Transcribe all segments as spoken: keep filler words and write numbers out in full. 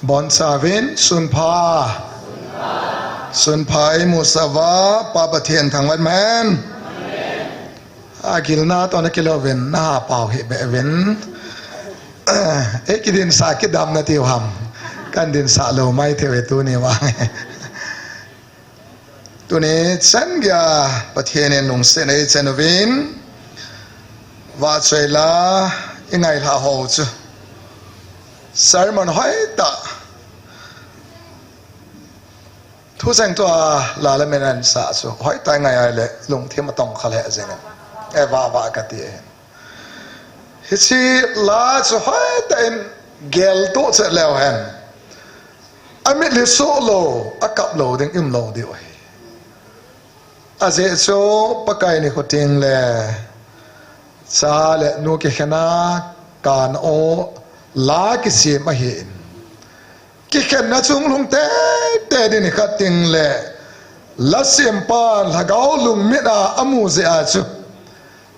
Boncha uvin, sunpha. Sunpha imu sah uva, Pa Pathen thangvah in umhen. Agilna toh nakilou uvin, naha pao hih beh uvin. Ei kidinsah kit dam nati u ham. Kahin dinsah lou mai thei uve tuni vang. Tuni chan geiya Pathen in lungset eichan uvin, vahchoi la ingailhah ho chu sermon hoitah, thucheng tua la le min ansah chu hoitah ingai ahile lungthim atongkha lheh jengin, e, vah vah kati ahi. Hiche la chu hoitah in geltoh chet leu hen, amitlhi soh lou, akap lou ding um lou diu ahi. Ajeh chu Pakai nikho tengle cha le nu kikhen a, kana o, la kisem ahin, kikhenna chung lhung teitei ding nikhat tengle, la sempan lhagao lungmit a amu jeh a chu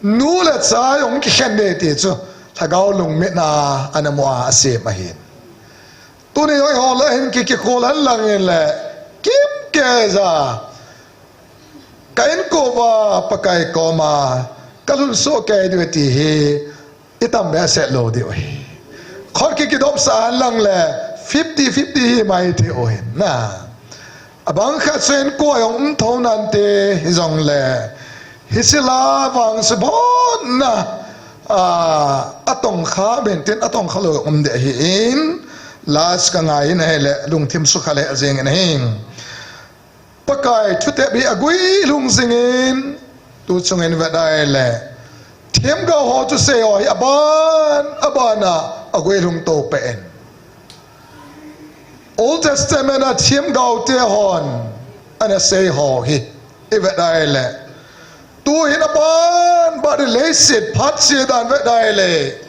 nu le cha jong kikhen ding ti chu lhagao lungmit a ana mu a, asem ahin. Tuni jong eiho lah a hin ki, kikhol hen lang in le, kimkei ja ka inkopa Pakai koma kalhun soh kei diu ti hi itam behseh lou diu ahi. Khut ki, kidopsah hen lang le fifty fifty hi mai thei u ahin na. Abang khat chu inko a jong um thou nante hijongle, hiche la vang chu bon na, a, atongkha, benten atongkha lou um ding ahin, la chu kangai in ahile lungthim sukha lheh jengin ahi. Pakai thutep hi aguilhung jingin, tu chungin vet ahile themgao ho thusei ho hi aban aban a aguilhung to peh in. Old Testament a themgao te hon ana sei ho hi ivet ahile, tuhin aban ban in leiset phat che dan vet ahile,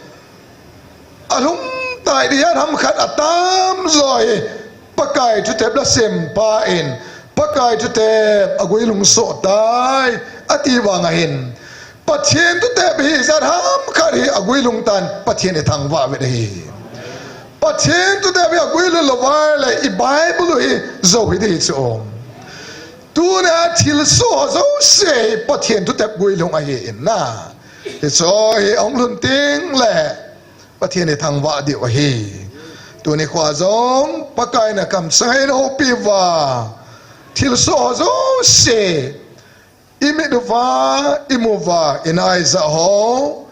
alhung tai ding ham khat atam jo hi Pakai thutep la sempa in, Pakai thutep aguilhung soh tai ati vang ahin, Pathen thutep hi ijat ham khat hi aguilhung tan, Pathen ithangvah uvin ahi. Pathen thutep hi aguilhung lou uva ahile i Bible u hi jou hiding hi chu um. Tunia thilsoh ho jouse hi Pathen thutep guilhung ahin na. Hiche hi ahung lhun tengle Pathen ithangvah diu ahi. Tuni khoa jong Pakai in akamchang a eihoupi uva, thilsoh ho jouse imit uva, imu uva, inaijah ho,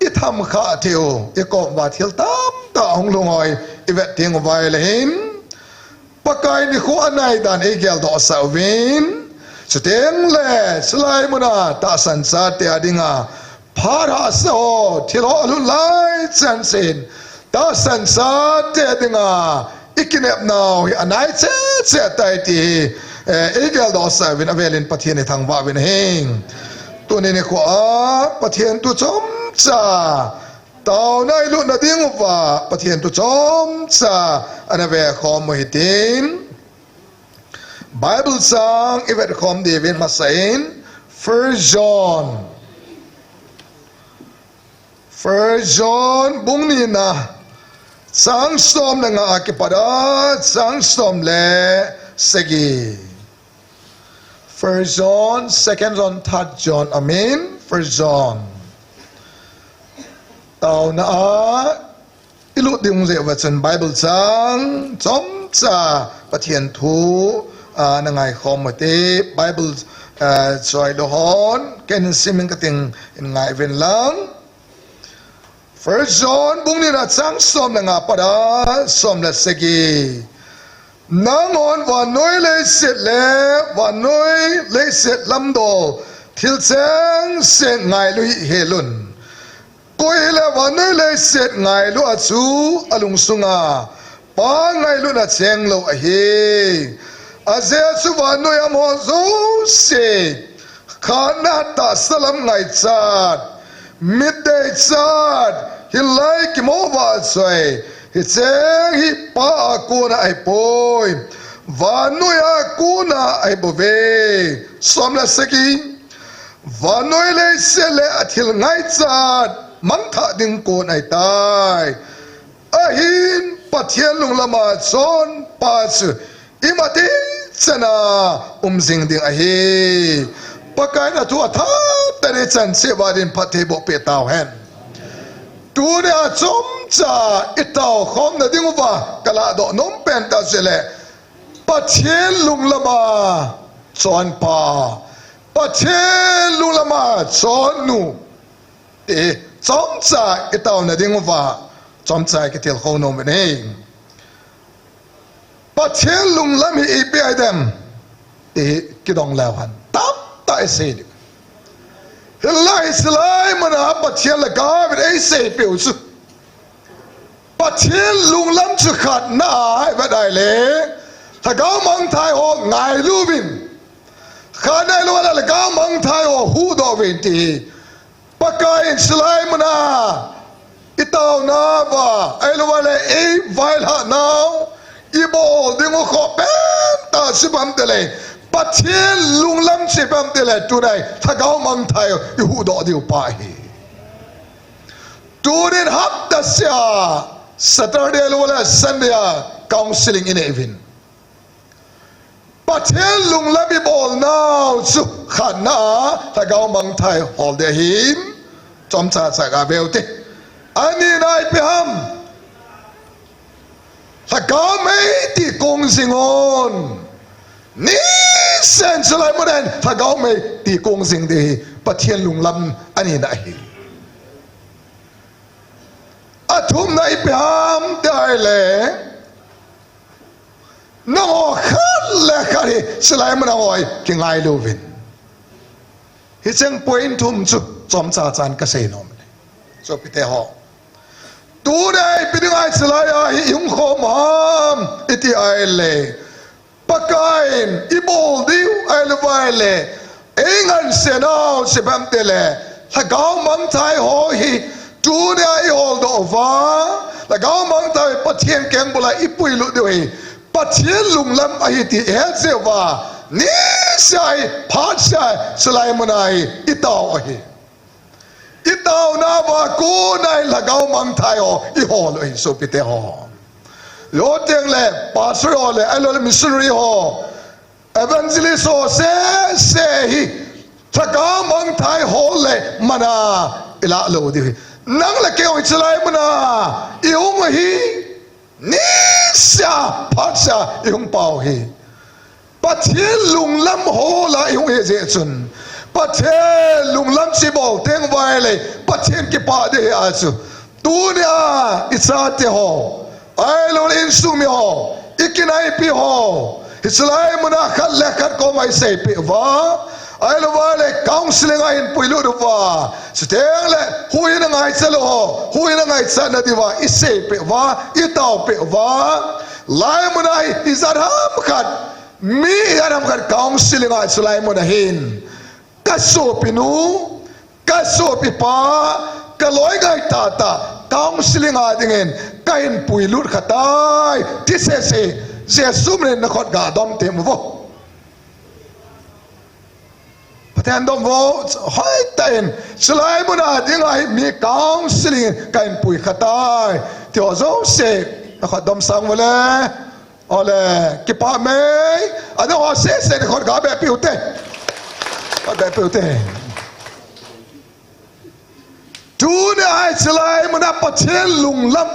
itham khah thei u, ikom uva thil tamtah ahung lhung ho ivet teng uva ahile hin, Pakai nikho anai dan eigeldoh sah uvin, chutengle chulai muna tahsan chate a dinga phat hahsa ho, thil ho alhun lai chan cheh in, tahsan chate dinga ikinepnau hi anai cheh cheh tai ti hi, eh, eigeldoh sah uvin, avelin Pathen ithangvah uvin ahi. Tuni nikhoa Pathen thu chomcha, taona ilutna diuva Pathen thu chomcha ana vekhom u hitin, Bible chang ivetkhom diuvin, masa in First John, First John bung nina, chang som le nga a kipat a chang som le sagi. First John, Second John, Third John, amen. First John. Taona a ilut ding jeh uva chun Bible chang chomcha Pathen thu, ah, na ngaikhom u hite, Bible, ah, choilou hon, ken simin kating in ngai uvin lang. First John bung nina chang som le nga pat a som le sagi. Nanghon vannoi leiset le vannoi leiset lamdol thil chengse ngailu hih helun. Koi hile vannoi leiset ngailu a chu alungsunga Pa ngailutna chenglou ahi. Ajeh chu vannoi a um ho jouse khatna tahsa lam ngaichat, mit deichat, hilai kimu vahchoi, hicheng hi Pa a kona ahipoi, vannoi a kona ahibouve. Som le sagi. Vannoi leiset le athil ngaichat mangthah ding kon ahitai. Ahin Pathen lunglam a chonpa chu imacha chana um jing ding ahi. Pakaiyin athu athah tah in ichan cheh uva dinpi phatthei boh peh tauhen. Tunia chomcha itao khomna diuva kaladoh nom pen tah chu ahile, Pathen lunglam a chonpa, Pathen lunglam a chonnu, ti chomcha itaona diuva chomcha ikitilkhou nom u ahi. Pathen lunglam hi ipi ahi dem ti kidong leu hen tamtah isei diu. Hilai, hilai muna Pathen lhagao in eiseipeh u chu, Pathen lunglam chu khatna a ivet a ahile, lhagao mangthah ho ngailu uvin, khatna a ahilou le lhagao mangthah ho huhdoh uvin ti hi Pakaiyin hilai muna itaona uva, ahilouleh eivailhah nau, ibol diu khoh pen tah chu ipi ham itile, Pathen lunglam chu ipi ham itile, tunia lhagao mangthah ihuhdoh diu pa ahi. Tunin hapta seh a Saturday ahilouleh Sunday a counseling inei uvin. Pathen lunglam ibolnau chu khatna a lhagao mangthah hol ding ahin, chomcha cha gave ute. Anina ipi ham? Lhagao mei ti kong jing un. Niseh in hilai muna hin lhagao mei ti kong jing ding hi Pathen lunglam anina ahi. Athumna ipi ham tia ahile, nangho khat le khat hi hilai muna hoi kingailu uvin. Hicheng point thum chu chomcha chan kasei nom e. Sopite ho, tunia ipi dinga hilai a hi ihung khom ham iti ahile, Pakaiyin ibol diu ahilouleh eingansei nau chu ipi ham itile, lhagao mangthah ho hi tunia iholdoh uva, lhagao mangthah Pathen kengbul a ipuilut diu hi Pathen lunglam ahi ti ihet jeh uva, niseh a hi phatseh a hilai muna hi itao ahi. Itaona uva kona hi lhagao mangthah ho ihol u ahi sopite ho. Loteng le pastor ho le, ahilouleh missionary ho, evangelist ho sese hi lhagao mangthah hol le mana ilah lou diu hi. Nang le kei jong hilai muna ihung u hi niseh a phatseh a ihung pau hi. Pathen lunglam hol a ihung hi jeh chun, Pathen lunglam chu ibol teng uva ahile Pathen kipah ding ahi a chu. Tunia ichate ho, ahilouleh insung mi ho, ikinaipi ho, hilai muna khat le khat koma iseipeh uva, ahilouleh counseling a ihin puilut uva, chuteng le huhhingna ngaichat lou ho huhhingna ngaichatna diuva iseipeh uva, itaopeh uva, hilai muna hi ijat ham khat, mi ijat ham khat counseling a hilai muna hin, kasopinu, kasopipa, kaloi ngai tahtah counseling a dingin kahin puilut kha tai ti sese, Jesu min in nakhut gadom temu vo. Pathen dom vo, hoitah in, hilai muna dinga hi mi counseling in kahin pui kha tai ti ho jouse, nakhut dom sang ule. Ole, kipah mei, adang ho sese nakhut gabeh peh ute. Gabeh peh ute. Tunia hilai muna Pathen lunglam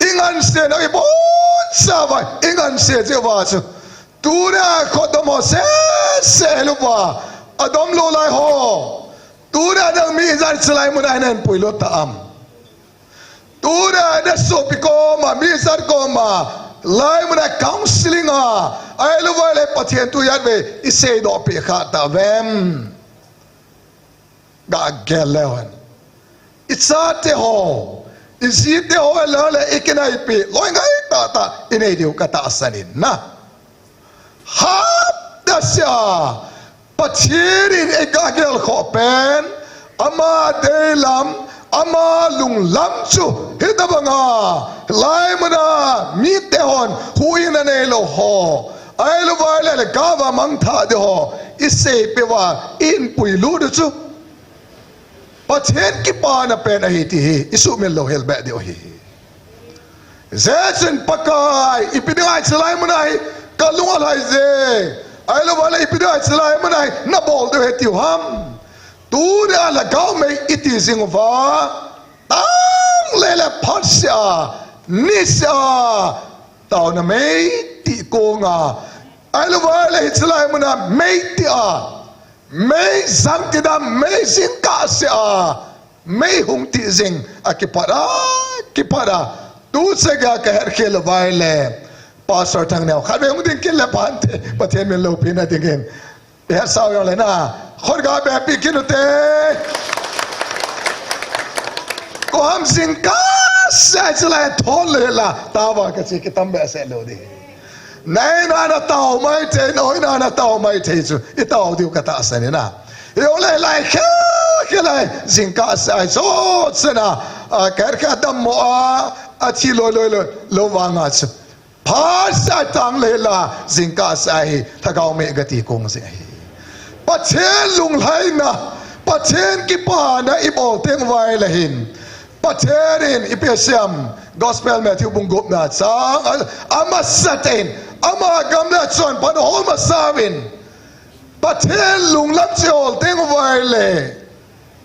ingansei nau ibonchauva ingansei jeh uva chu, tunia khutdom ho sese hilouva, adom lou lai ho, tunia nang mi ijat hilai muna hin nahin puilut ta am? Tunia nasopi koma, mi ijat koma, hilai muna counseling a, ahilouleh Pathen thu ijat vei iseidoh peh kha tauvem? Gagel leu hen, ichate ho, ijite ho, ahilouleh ikinaipi loi ngai tahtah inei diu katahsan in na. Hapta seh a Pathen in eigagel khoh pen, ama deilam, ama lunglam chu hitobanga hilai muna mite hon huhhingna neilou ho, ahilouleh lhagao a mangthah ding ho iseipeh uva ihin puilut u chu, Pathen kipana pen ahi ti hi isuhmil louhel beh diu ahi. Hijeh chun Pakai, ipi dinga hiche lai mun a hi kalung alhai jeng, ahilouleh ipi dinga hiche lai mun a hi nabol diu ahi tiu ham? Tunia lhagao mei iti jing uva, tang lele phatsea, nisea, taona mei ti konga, ahilouleh hiche lai mun a mei tia, mei jang ti dam, mei jingkah sea, mei hung ti jing a kipat a, kipat a. Tuchega kahet khel uva ahile, Pastor Thangneo, khatvei hung ding kit le phante, Pathen min loupina dingin. Ihetsau jongle na, khut gabeh peh kit ute. Koi ham jingkah sea hiche lai thon le la, tao va kache kitam behseh lou ding. Naina natao maithei, nahoina natao maithei chu, itao diu katahsan in a. Ijongle lai khel khel a jingkah sea hi, jouse na, a, kahet khel a dammo a, athi loi loi lou, lou vanga chu. Phatsea tang le la, jingkah sea hi, lhagao mei gati kong jing ahi. Pathen lunglhaina, Pathen kipana ibol teng uva ahile hin, Pathen in ipi asei em, Gospel Matthew bung gupna chang a, amasa tah in, ama gam le chonphatna hol masa uvin, Pathen lunglam chu ihol teng uva ahile,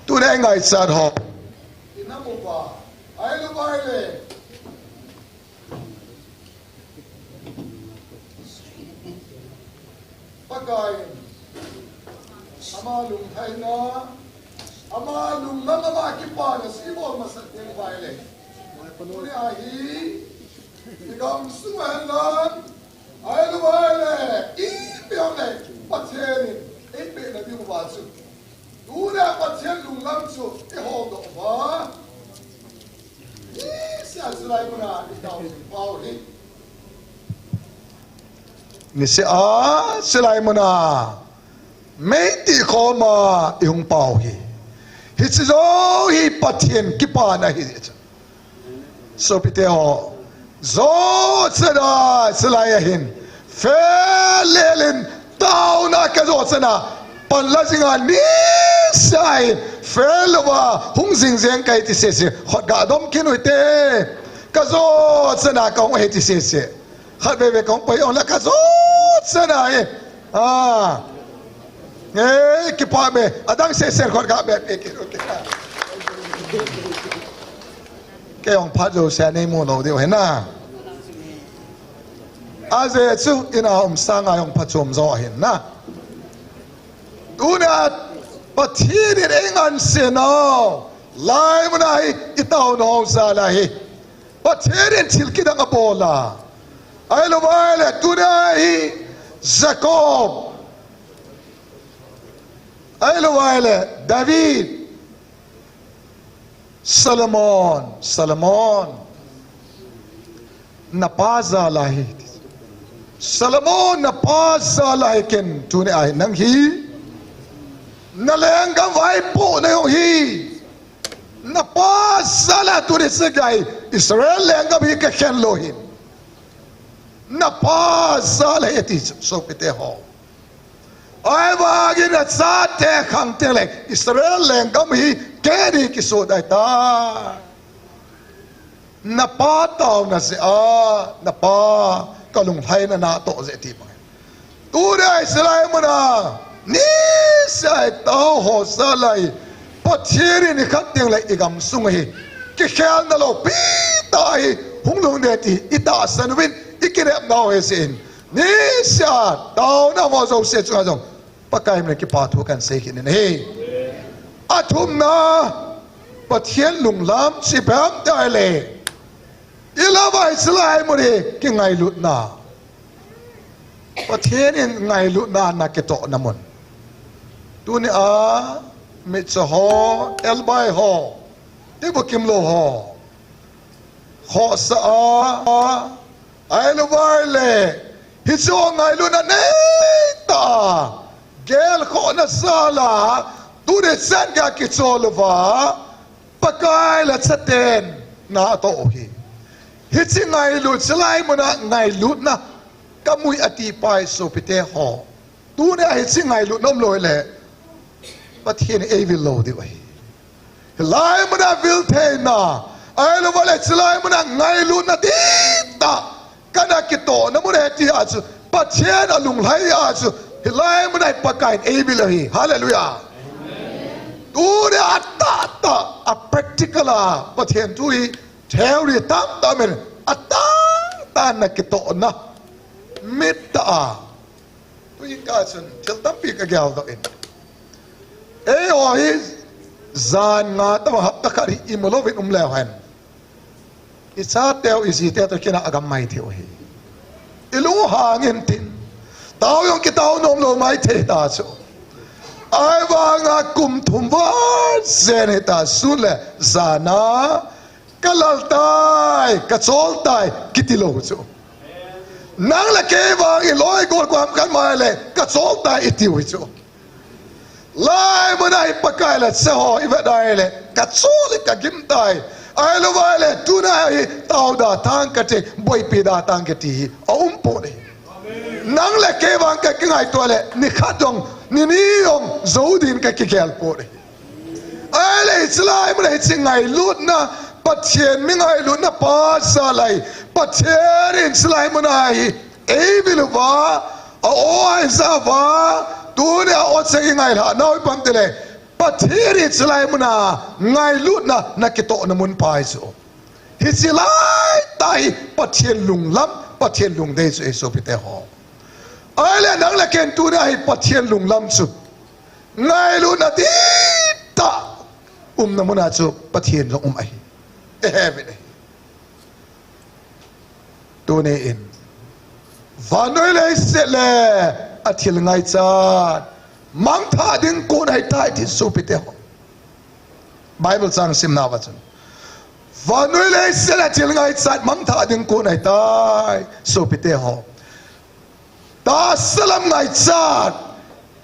tuna ingaichat ho, inam uva, ahilouva ahile, Pakai in ama lunglhaina, ama lunglam, ama kipana chu ibol masat teng uva ahile, tunia hi igamsung a henlang, ahilouva ahile ipi ham le Pathen in eipehna diuva chu, tunia Pathen lunglam chu iholdoh uva, nisea hiche lai muna itao jing pau hi. Nisea hiche lai muna mei ti khoma ihung pau hi. Hiche jou hi Pathen kipana ahi chu. Sopite ho, jouse na hiche lai a hin, fel lel in taona kajo chana, panla jinga nisea hi, fel louva hung jing jeng kahi ti sese, khut gadom kit ute. Kajo chana kahung ahi ti sese. Khatvei vei kahung poi jongle kajo chana hi. A. Nge, kipah me, adang sese khut gabeh peh kit ute. Kei jong phat jouse a neimu lou diu ahi na. Ajeh chu ina um sanga jong phachom jo ahi na. Tuna Pathen in eingansena u, lai muna hi itaona ho jal a hi, Pathen in thil kidang abol a. Ahilouva ahile tuna hi Jacob, ahilouva ahile David, Solomon, Solomon, napa jal a hi. Solomon napa jal a hi ken tunia hi nang hi. Nalenggam vaipohna jong hi napa jal a, tuni chega hi Israel lenggam hi kakhen lou hin. Napa jal a hi ati chu, sopite ho. Ahivangin achate khang tengle Israel lenggam hi keini kisut ahitai. Napa taona jeh a, napa kalunglhaina natoh jeh ti bang. Tuni hiche lai muna nisea itao ho jal a hi Pathen in ikhat tengle igamsung a hi kikhelna loupi tah hi hung lhung ding ti itahsan uvin, ikinepnau hi jeh in, nisea taona ho jouse chunga jong Pakai min a kipathu kahin sei kit in ahi. Athumna, Pathen lunglam chu ipi ham itile, ilah uva hiche lai mun hi kingailutna, Pathen in ngailutna ana kitohna mun. Tunia mitcho ho, elbai ho, tibukim lou ho, khohsah a, ahilouva ahile hiche ngailutna neitah a, gelkhohna jal a, tuni chan geiya kichol uva, Pakai le chaten natoh u hi. Hiche ngailut, hiche lai muna ngailutna kamu e ati pai, sopite ho. Tunia hiche ngailutna umlou hile Pathen in eivil lou diu ahi. Hilai muna vil theina, ahilouva le chulai muna ngailutna dihtah, kana kitohna mun ahi ti a chu, Pathen alunglhai a chu, hilai muna hi Pakaiyin eivil u ahi. Hallelujah. Tuni a tahtah, a practical a, Pathen thu hi theory tamtah in, atahtah na kitohna, mittah a, Tuin kah chun thil tampi kageldoh in. Eiho hi jan nga tobang hapta khat hi imu louvin um leu hen, ichateu ijiteu toh kinah agam mai thei u ahi. Ilung hang intin, tao jong kitao nom lou mai thei ta chu. Ahivanga kum thum val jen hita sun le jan a, kalal tai, kachol tai, kiti lou chu. Nang le kei vang iloi gol kua ham khat mai le, kachol tai itiu hi chu. Hilai muna hi Pakai le che ho ivet uva le, kachol hi kagim tai. Ahilouva le, tuna hi tao da tang kati, boipi da tang kati hi aumpoi. Nang le kei vang kakingaito le, nikhat jong, nini jong, jou din kakigel poi. Ahile hiche lai muna hiche ngailutna, Pathen mi ngailutna pa jalai, Pathen in hiche lai muna hi eivil uva, a-o ahin ja uva, tunia o cheng ingailhah nau ipi ham itile, Pathen in hiche lai muna ngailutna nakitohna mun pa hi chu. Hiche lai tah hi Pathen lunglam, Pathen lungdei chu ahi sopite ho. Ahile nang le ken tunia hi Pathen lunglam chu ngailutna dihtah umna muna chu Pathen jong um ahi. Iheuvin ahi. Tuni in, vannoi leiset le athil ngaichat mangthah ding kon ahitai ti sopite ho. Bible chang simna uva chun, vannoi leiset le athil ngaichat mangthah ding kon ahitai sopite ho. Tahsa lam ngaichat,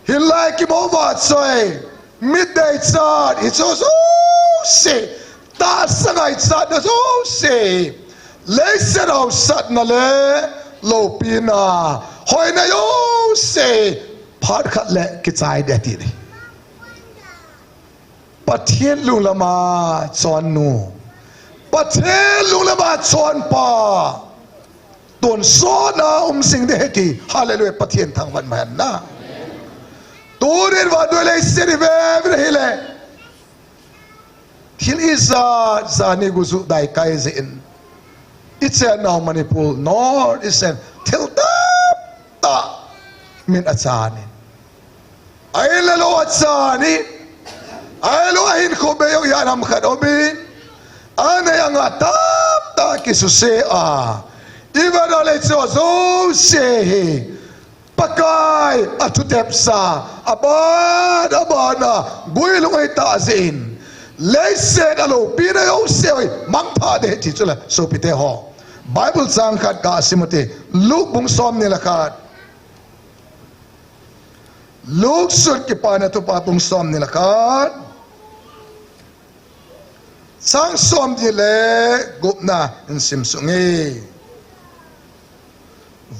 hinlai kimu vahchoi, mit deichat, hiche jouse, tahsa ngaichatna jouse, leiset haosatna le loupina, hoina jouse, phat khat le kichai ding ati ahi. Pathen lunglama chonnu, Pathen lunglama chonpa, tonsotna um jing ding ahi ti. Hallelujah, Pathen thangvah hen na. Tunin vannoi leiset ive uva ahile, thil ijat jat in igujuh daikai jeh in, ichennau Manipur North East in thil tamtah min achan in, a-in le lou achan in, ahilou ahinkho bei jong hi anam khat um in, anei angah tamtah kisuse a, ivet uva le hiche jouse hi Pakai athutepsa, aban abana guilhung ahitah jeh in, leiset a loupina jouse hi mangthah ding ahi ti chule sopite ho. Bible chang khat kasim ute, Luke bung somni le khat. Luke sut Kipana Thupha bung somni le khat, chang somni le gupna in simsuh inge.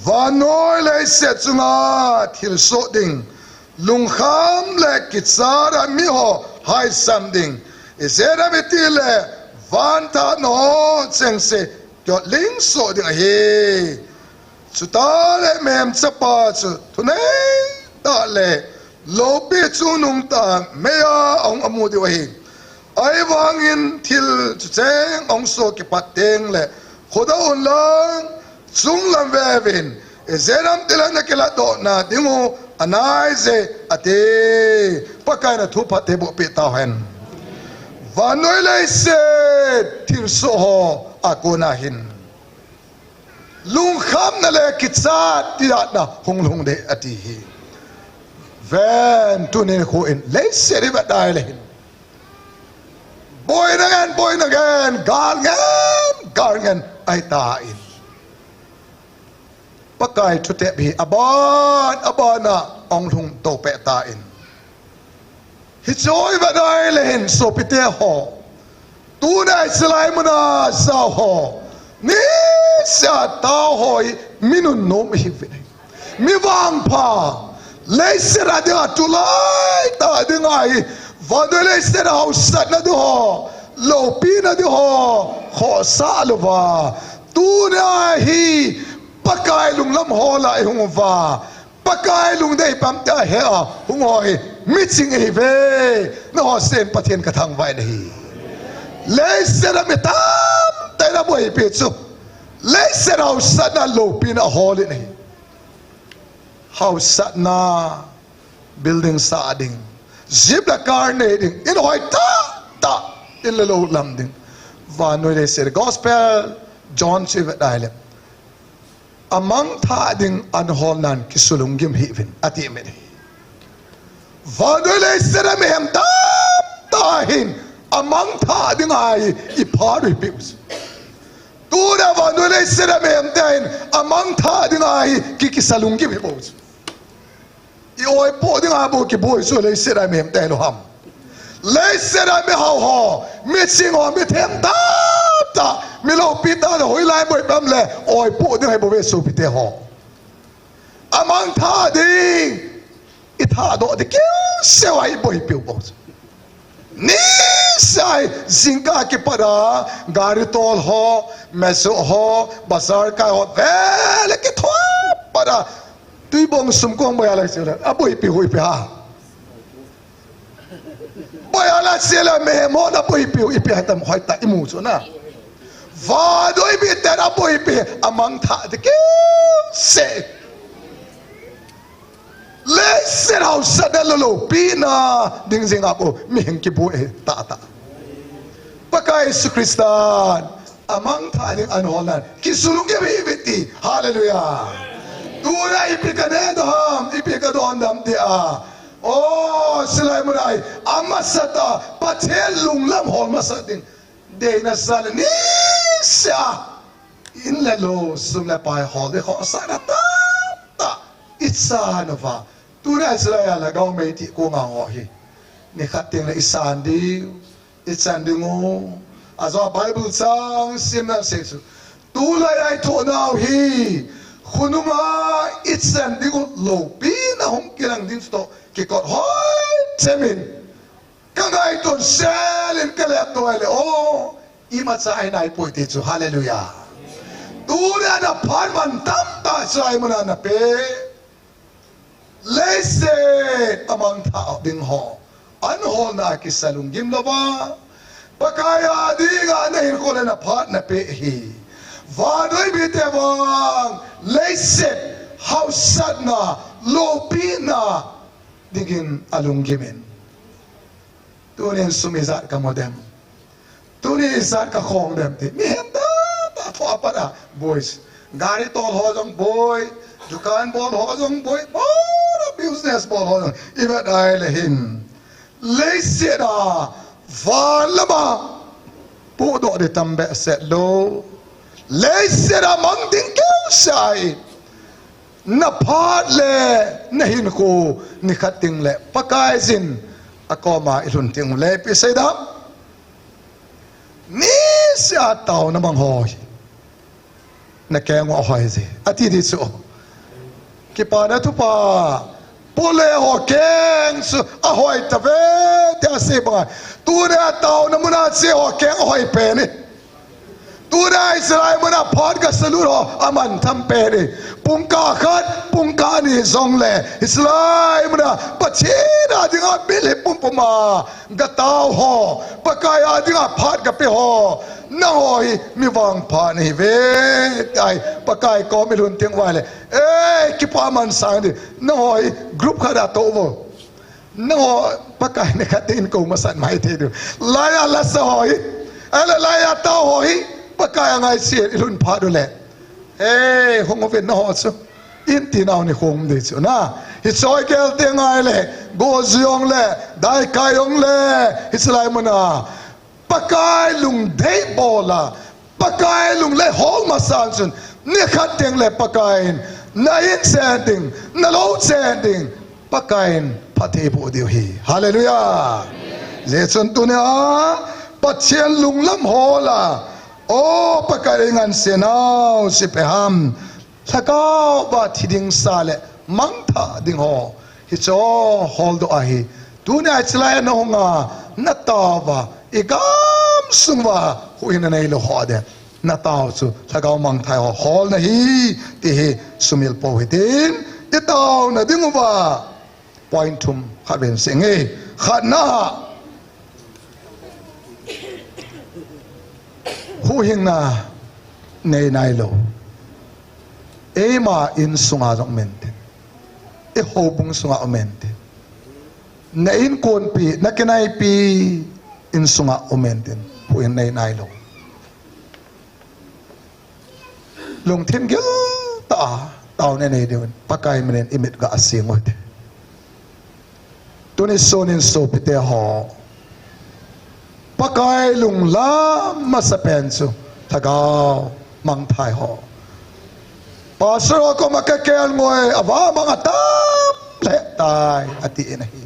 Vannoi leiset chunga thilsoh ding, lungkham le kichat a miho haisam ding, ijeh inem itile vanthatna ho chengse kiotling soh ding ahi. Chuteng le Mihem Chapa chu thuneitah le loupi chungnungtah meiya ahung amu diu ahi. Ahivangin thil chucheng ahung soh kipat tengle khodoh unlang, chunglam veuvin, ijeh inem itile nakiladohna dingu anaiye ati. Pakaiyin athupha eibohpeh tauhen. Vannoi leiset thilsoh ho a kona hin lungkhamna le kichat tijatna hung lhung ding ati hi. Ven, tunin khu in leiset ivet uva ahile hin, boina ngen, boina ngen, gal ngen, gal ngen ahitan, Pakai thutep hi aban abana ahung lhung dohpeh tan, hiche ivet uva ahile hin sopite ho, tuni hiche lai muna jao ho, nisea tao ho hi mi nunnom ihiuvin, mi vangpha, leiset a dinga tulai tah dinga hi Vannoi leiset a hausatna ding ho, loupina ding ho, khohsah louva. Tuna hi Pakai lunglam hol a ihung uva. Pakai lungdei pam tia he a hung ho hi miching ihiuve. Nangho sen Pathen kathangvah in ahi. Leiset a mi tamtah in aboipi chu leiset a hausatna loupina ahol in ahi. Hausatna, building sah ding, jeep le car nei ding, in hoi tahtah, in le lou lam ding. Vannoi leiset gospel John chu ivet a ahile, amangthah ding an holnan kisulunggim hih uvin ati ahi. Vannoi leiset a mihem tamtah hin amangthah ding ahi, iphat u ipi u. Tuna vannoi leiset a mihem te hin amangthah ding ahi, ki, kisalunggim hih u. I oipoh ding a bou kiboi chu leiset a mihem te hi lou ham. Leiset a mihao ho, miching ho, mithem tahtah, mi loupi tahtah, hoilai boi pam le oipoh ding ahi bouve sopite ho. Amangthah ding, i thahdoh ding keu seu a i boipiu bou. Niseh a jingkah kipat a, gari tol ho, mesoh ho, bazar kai ho, vele kithopat a, tuibong sum kong boi a lai sele, aboipi hu ipi ham. Boi a lai sele, mihem hon aboipi hu ipi ham, hoitah imu chu na. Vannoi miten aboipi, amangthah ding keu sei. Leiset hausatna le loupina ding jing a bou, mihem kiboi tahtah. Pakai Jesu Christan amangthah ding an holnan kisulunggim ihiuve ti. Hallelujah. Tuna ipi kaneh doh ham, ipi kadon dam dia. O, hilai mun a hi amasat a Pathen lunglam hol masat ding. Deina sa le niseh a in le lou, sum le pai hol ding, khohsahna tahtah ichan uva. Tuna hilai a Lhagao Meitei kong a ho hi, nikhat teng le isan diu, ichan diu. Ajou a Bible chang simna sei chu, tulai a ithoh nau hi, khonung a ichan diu loupina hung kilang ding toh kikot hoi chemin, ka ngaiton sel in ka lep to le, o, imacha ahi nai poi ti chu. Hallelujah. Tuna na phat man tamtah chu ahi mun a na pe. Leiset amangthah ding ho an holna kisulunggim louva, Pakai a dinga na hinkho le na phat na pe hi. Vannoi mite vang leiset hausatna, loupina dingin alunggim in. Tunin sum ijat kamu dem? Tunin ijat kakhong dem ti. Mihem tahtah tho apat a boi. Gari tol ho jong boi, dukan bol ho jong boi, bora business bol ho jong. Ivet a ahile hin, leiset a van lam a pohdoh ding tam behseh lou. Leiset a mang ding keu sei. Na phat le na hinkho nikhat teng le Pakaiyin akoma ilhun teng le ipi sei dam? Niseh a taona mang ho hi na keng u ahoi je ati di chu. Kipana thupha, pole ho keng chu ahoi tave tia sei banga. Tuna taona muna che ho keng ahoi pen e. Tuna hilai muna phat gasa lut ho amanthah pen e. Pungkah khat, pungkah ni jongle hilai muna Pathen a dinga bil hi pumpum a gatao ho, Pakai a dinga phat gape ho, nangho hi mi vangpha nahiuve. Tia Pakai kom ilhun teng uva le, ei, kipa man sang di. Nangho hi group khat a tou uvo. Nangho Pakai nikhat teng in kou masat mai thei diu. Laiya lasa ho hi, ahile laiya tao ho hi, Pakai a ngaise ilhun phat u le, ei, hung uvin nangho chu, in ti nau ni hung di chu na. Hiche gel teng ahile, go jong le, daikai jong le, hilai muna Pakai lungdei bol a, Pakai lunglhai hol masang chun, nikhat teng le Pakai in na in chen ding, na lou chen ding, Pakai in phatthei boh diu ahi. Hallelujah. Hijeh chun tunia Pathen lunglam hol a, o Pakai, ngansenau sei peh ham. Lhagao va thi ding sa le mangthah ding ho, hicho holdoh ahi. Tunia chilai na hunga, na tao va, i gamsung va, huhhingna neilou ho de. Na tao chu, lhagao mangthai ho, hol na hi, ti hi, sumil pou hitin, i taona ding uva. Point thum, khat ven senge. Khatna. Huhhingna nei nailou. Eima insunga jong um inte. I houbung sunga um inte. Na inkonpi, na kinaipi insunga um inte. Huhhing nei nailou. Lungthim gil tah a, taona nei diu, Pakai minin i mit ga asing u hite. Tuni sonin sopite ho. Pakai lunglam masapen chu, lhagao mangthai ho. Pastor ho koma ka kelngoi, ava mang atam lheh tai, ati in ahi.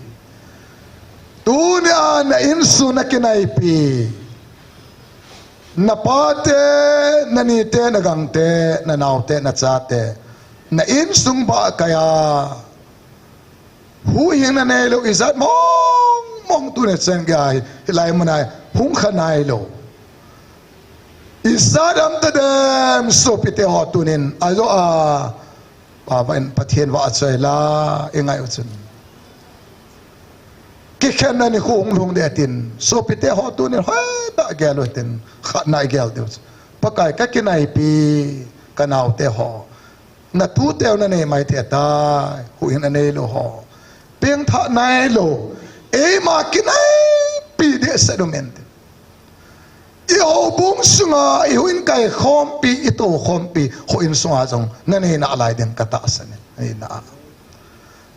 Tunia na insung na kinaipi. Na pate, na nite, na gangte, na naote, na chate. Na insung ba kaya. Huhhingna neilou ijat mong mong tuni chan gei hilai muna hung kha nailou. Ijat um tadem sopite ho tunin ajo a. Pa va in Pathen va achoi la i ngai u chun. Kikhenna nikho hung lhung ding atin. Sopite ho tunin hoitah gel u hitin. Khatna i gel diu chu. Pakai ka kinaipi ka naote ho. Na tute u na nei mai thei tai, huhhingna neilou ho. Pengthah nailou, eima kinaipi dehset um inte. I houbung sunga, i huhhing kaikhompi, i toukhompi, huhhing sunga jong, na nei nalai ding ka tahsan e, nei na.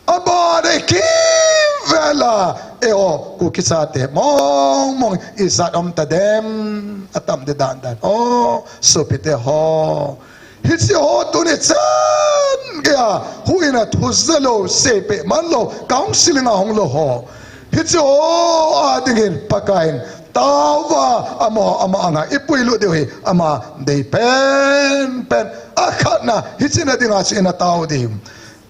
Abana kimvel a, eiho, Kuki chate, mong mong, ijat um tadem, atam ding dan dan. O, sopite ho. Hiche ho tuni chan geiya, huhhingna thu ja lou, seipeh man lou, counseling a hung lou ho. Hiche ho a dingin Pakaiyin, taova, amaho, ama anga, i puilut diu hi, ama dei penpen. Akhatna, hiche na dinga chu i na tao ding.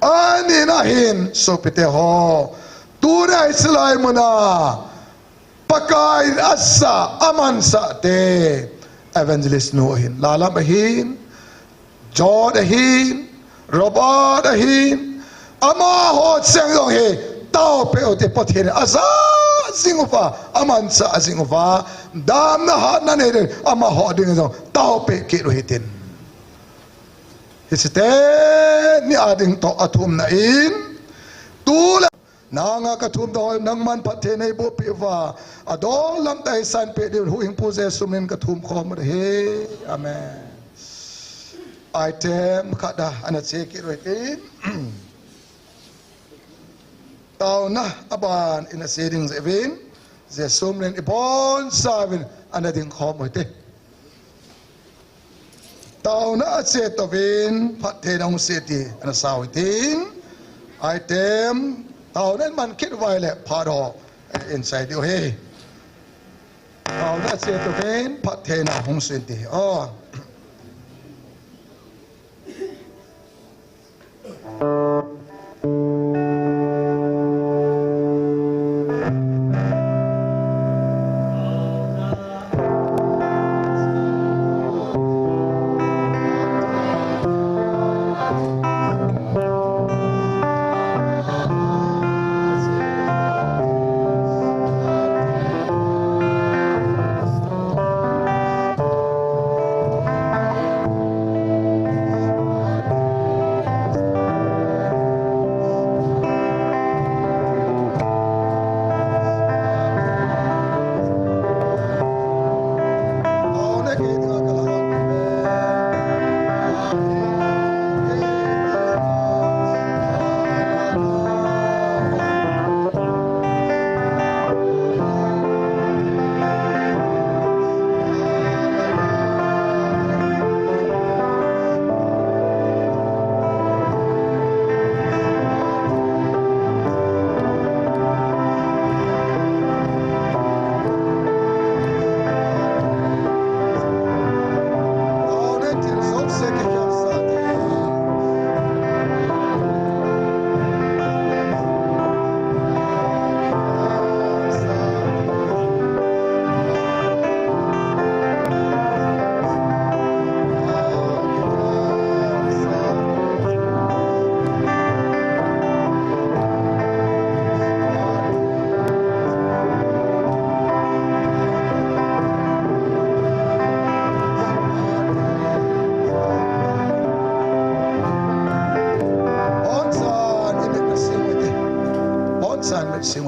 Anina hin, sopite ho. Tuna hiche lai muna. Pakaiyin asah, amansah te. Evangelist nu ahin, Lalam ahin, John ahin, Robert ahin, amaho cheng jong hi, taopeh u te Pathen in, ajah jing uva, amansah jing uva, damna hatna nei ding, amaho ding jong, taopeh kit u hitin. Hiche teni a ding toh athumna in, tule Nanga ka thum doi, nangman phatthei nei boh peh uva. Adol lam tah a sanpeh diu, huhhingpu Jesu min ka thum khom u ahi. Amen. Item khat a, ana che kit u hite. Taona aban ina che ding jeh uvin. Jesu min i bonchauvin ana ding khom u hite. Taona ache touvin, phattheina hung se ti, ana sao hitin. Item, taona in man kit uva ahile, phat ho, eh, in sai diu ahi. Taona ache touvin, phattheina hung se ti. Oh.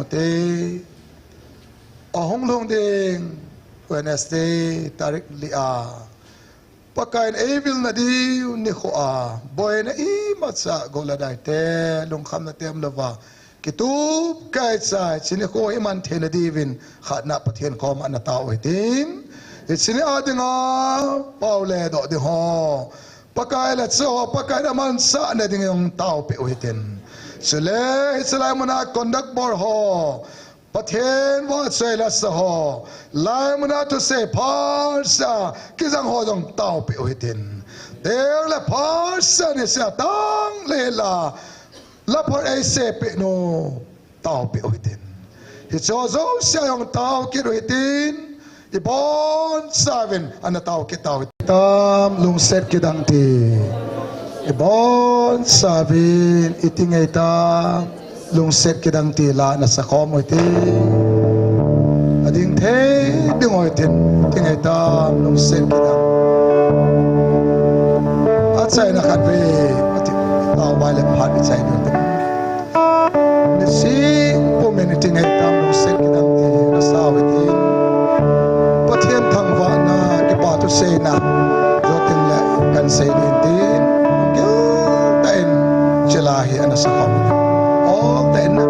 Te, ahung lhung ding Wednesday, tarik li a, Pakaiyin eivilna diu nikho a, boina imacha golhadai te, lungkhamna te umlouva, kitup kaichai, hiche nikho hi man theina diuvin, khatna Pathen koma natao u hitin. Hiche ni a dinga, pao ledoh ding ho, Pakai le achaho, Pakaiyin amansahna dingin taopeh u hitin. Chule, hiche lai muna conduct board ho, Pathen vahchoi le asa ho, lai muna thusei phatsah kijang ho jong taopeh u hitin. Tengle phatsah nisea tang le la, la phot eisepeh nu, taopeh u hitin. Hicheho jouse jong tao kit u hitin. Ibonchauvin ana tao kit tau hitin. Tam lungset kidang ti. Ibonchauvin iti ngeitam lungset kidang ti la nasa khom u hitin. Ading thei ding u hitin, iti ngeitam lungset kidang. Achaina khatvei, ati, taovai le phat ichai diu hitin. Nisih pumin iti ngeitam lungset kidang ti nasa u hitin. Pathen thangvahna, kipa thuseina, jotin le kahin sei ding tin, giltah in hiche la hi ana sa khom u hitin. Oltah in na.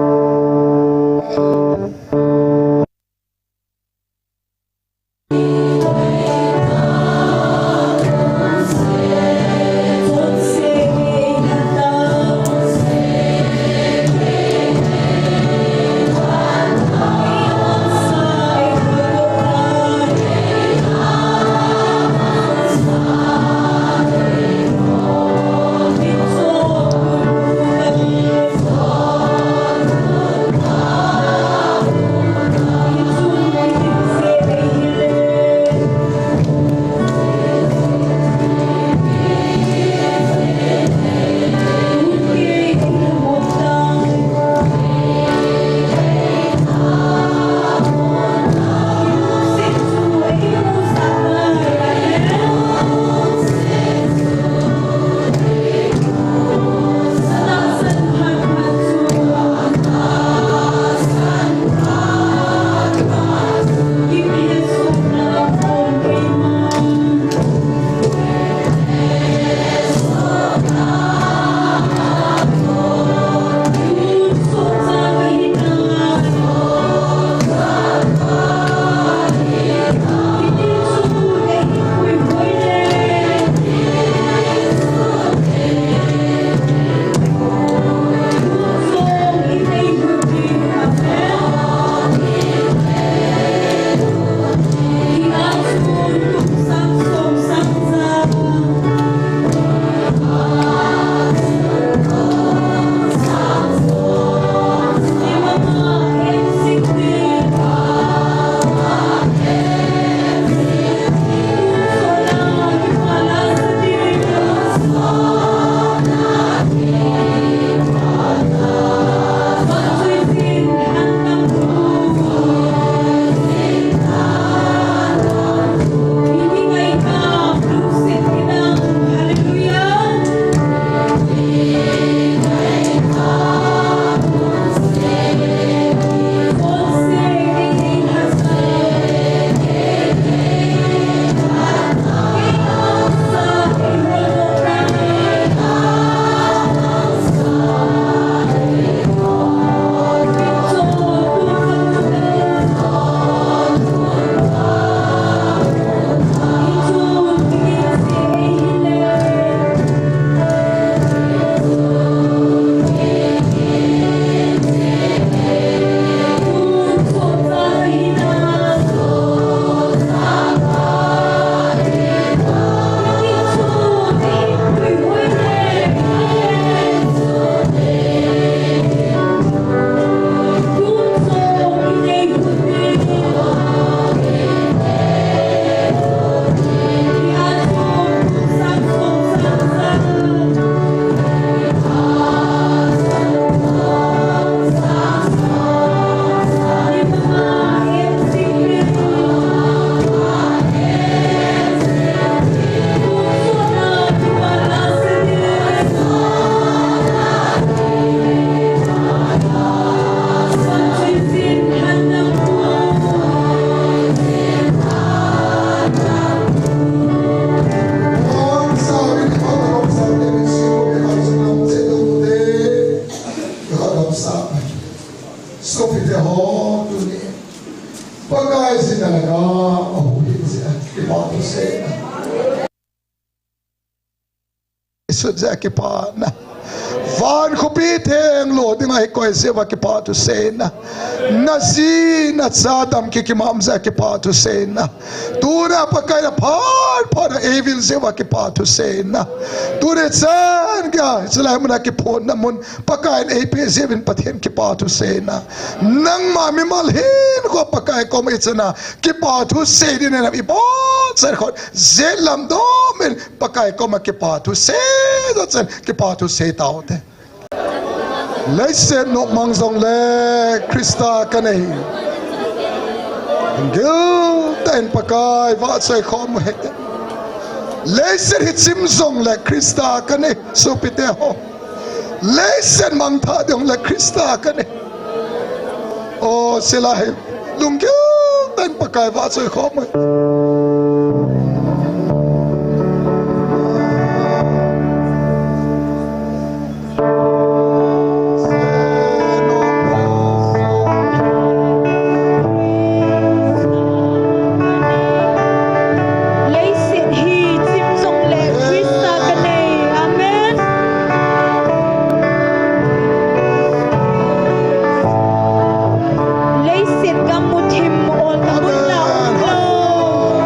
Isut jeh a kipana. Van khopi theng lo dinga ikoi jeh uva kipathu seina. Naji nacha dam kikimam jeh a kipathu seina. Tuna Pakai na phat phat a eivil jeh uva kipathu seina. Tuni chan geiya chulai muna kiphonna mun Pakai in eipeh jeh uvin Pathen kipathu seina. Nangma mimal hinkho Pakai koma ichana kipathu sei ding in ibonchauva khut jet lam dom in Pakai koma kipathu sei ding chan kipathu sei taute. Leiset nopmang jongle Christa kanei. Giltah in Pakai vahchoi khom u hite. Leiset hi chim jongle Christa kanei, sopite ho. Leiset mangthah jongle Christa kanei. O, chulai hi lunggil tah in Pakai vahchoi khom u. Leiset hi chim jongle Christa kanei. Amen. Leiset gam muthim ol kamun la umlou.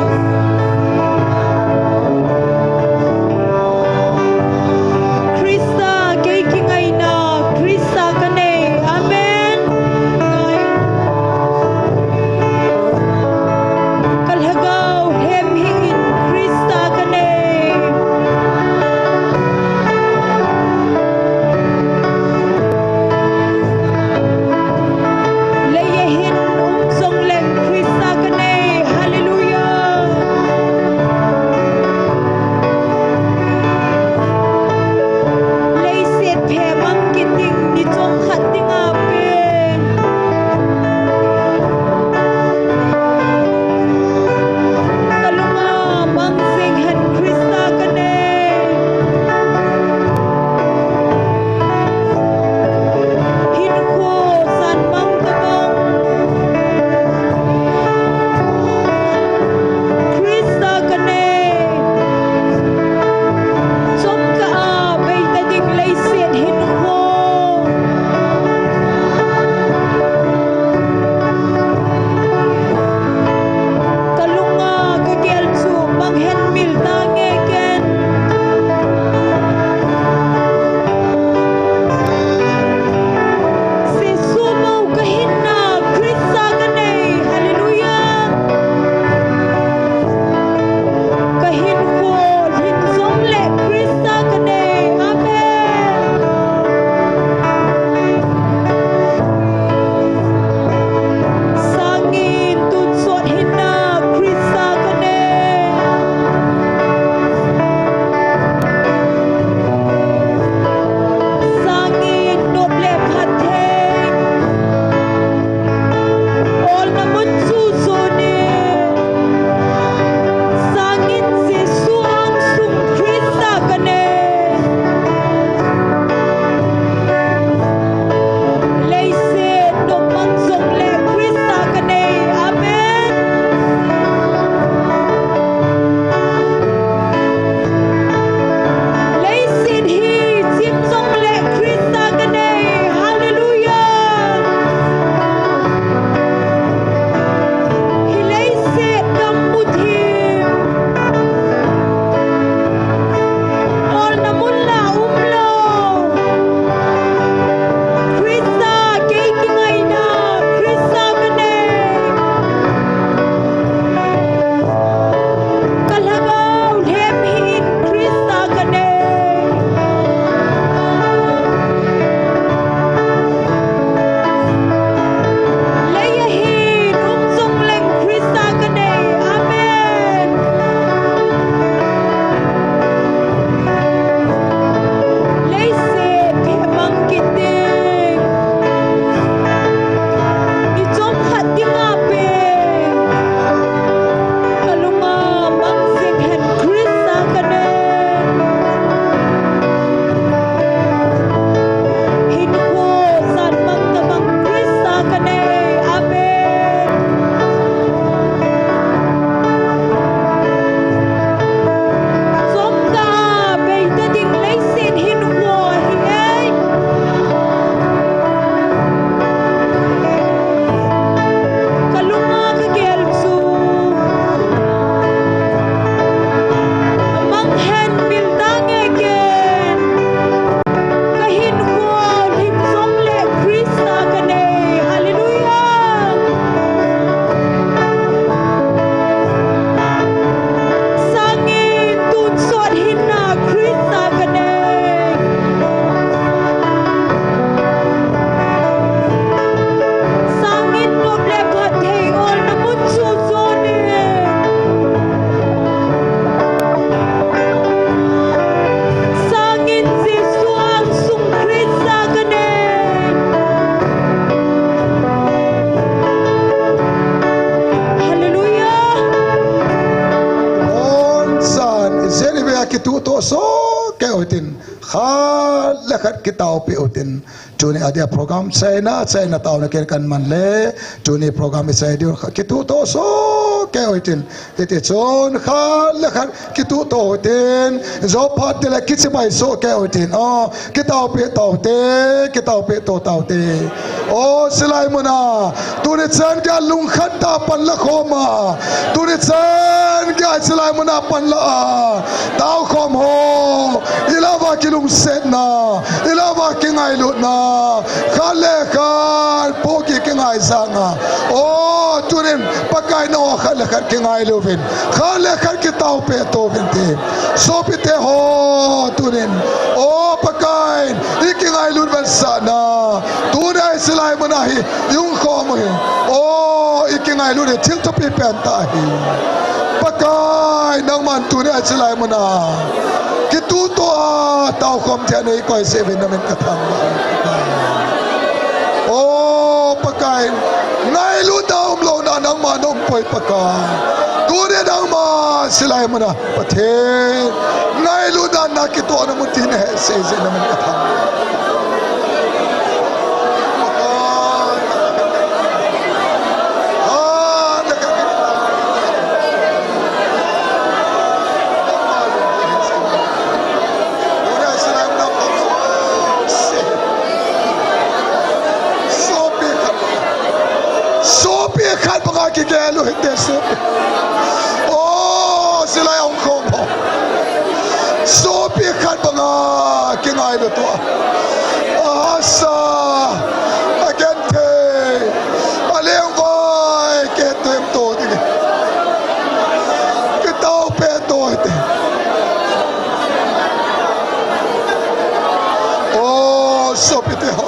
kituh toh soh kei utin, khat le khat kitaopeh utin. Tuni a dia program chaina, chaina taona ken kaman le, tuni program i chai diu kha, kituh toh soh kei utin. Hiti chun khat le khat kituh toh utin, jou phat tile kichibai soh kei utin. Oh, kitaopeh taute, kitaopeh to taute. Oh, silai muna, tuni chan geiya lungkhat tah a panla khom a, tuni chan geiya silai muna panla a, taokhom ho, i lama kilungsetna, i lama kingailutna, khat le khat pohgih kingaijang a. Oh, tunin Pakai nangho khat le khat kingailu uvin, khat le khat kitaopeh to uvin ti. Sopite ho, tunin, oh, Pakai in i kingailut vetsahna, tuni a i silai muna hi i hung khom u hi, oh, i kingailut hi thil thupi pen tah ahi. Pakai, nangman tuni a i silai muna kituh toh a taokhom thei a nei koi seh uvin, namin kathangvah. Oh, Pakai, ngailutna umlouna nangma na um poi Pakai. Tuni nangma silai muna Pathen, ngailutna na kitohna mun ti na hesei jeh in namin kathangvah. Sopi khat banga kigel u hite sopi. Oh, silai a hung khom ho, sopi khat banga kingailu to a, ahahsa, agenthei, alengvai, kihethem to ding, kitaopeh to hite. Oh, sopite ho.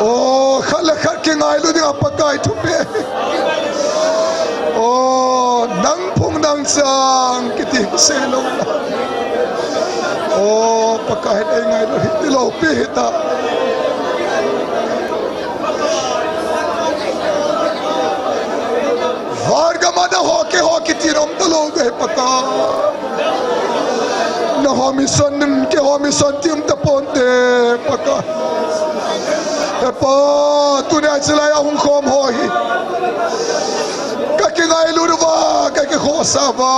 Oh, khat le khat kingailu dinga Pakai thupeh. Oh, nang phung nang chang kiti sei lou. Oh, Pakai in eingailu hi ti loupi hita. Van gam a nangho keiho kiti nom talou ding Pakai. Nangho mission, keiho mission ti um taponte Pakai. He Pa, tunia chilai a hung khom ho hi ka Kingailut uva, kakikhohsah uva,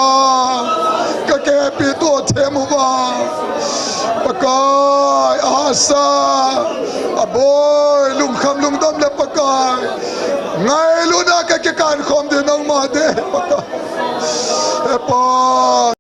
kakihepi to them uva. Pakai, ahahsa, aboi, lungkham lungdam le Pakai. Ngailutna kakikan khom ding nangma ding, Pakai. He Pa.